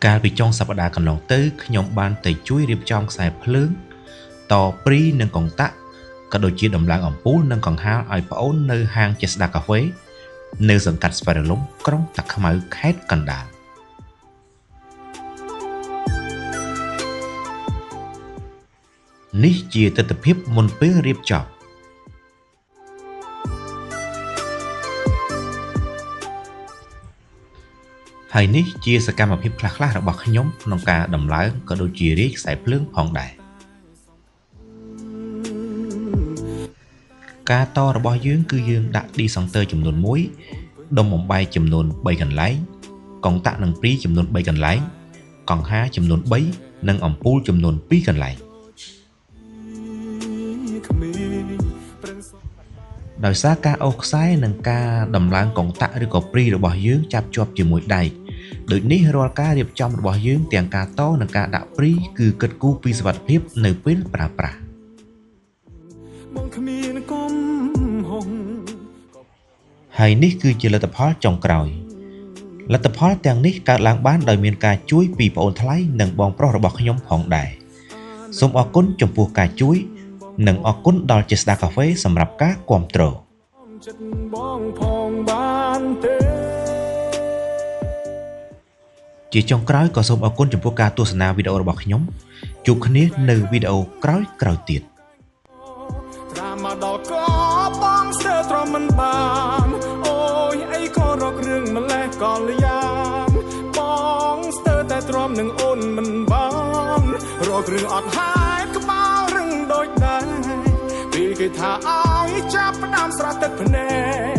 កាលពីចុងសប្តាហ៍កន្លងទៅខ្ញុំបានទៅជួយរៀបចំខ្សែភ្លើងតព្រីនិងកុងតាក់ក៏ដូចជាដំឡើងអំពូលនិងកង្ហារឲ្យប្អូននៅហាងចេស្តាកាហ្វេនៅសង្កាត់ស្វាយរលំក្រុងតាខ្មៅខេត្តកណ្ដាលនេះជាទិដ្ឋភាពមុនពេលរៀបចំហើយនេះជាសកម្មភាពខ្លះៗរបស់ខ្ញុំក្នុងការដំឡើងក៏ដូចជារាយខ្សែភ្លើងផងដែរការតរបស់យើងគឺយើងដាក់ឌីសង់ទ័រចំនួន1ដុំបំបែកចំនួន3កន្លែងកុងតាក់និងព្រីចំនួន3កន្លែងកង្ហាចំនួន3និងអំពូលចំនួន2កន្លែងដោយសារការអូសខ្សែនិងការដំឡើងកុងតាក់ឬក៏ព្រីរបស់យើងចាប់ជាប់ជាមួយដែកដូចនេះរាល់ការរៀបចំរបស់យើងទាំងការតនិងការដាក់ព្រីគឺគិតគូរពីសុវត្ថិភាពនៅពេលប្រើប្រាស់ហើយនេះគឺជាលទ្ធផលចុងក្រោយលទ្ធផលទាំងនេះកើតឡើងបានដោយមានការជួយពីប្អូនថ្លៃនិងបងប្រុសរបស់ខ្ញុំផងដែរសូមអរគុណចំពោះការជួយនិងអរគុណដល់ចេស្តាកាហ្វេសម្រាប់ការគាំទ្រជាចុងក្រោយក៏សូមអរគុណចំពោះការទស្សនាវីដេអូរបស់ខ្ញុំជួបគ្នានៅវីដេអូក្រោយៗទៀតដល់ក៏បងស្ទើរទ្រាំមិនបានអូយអីក៏រករឿងម្លេះក៏លយ៉ាងបងស្ទើរតែទ្រាំនឹងអូនមិនបានរករឿងអត់ហេតុក្បាលរឹងដូចដែរពេលគេថាឲ្យចាប់ផ្ដើមស្រស់ទឹកភ្នែក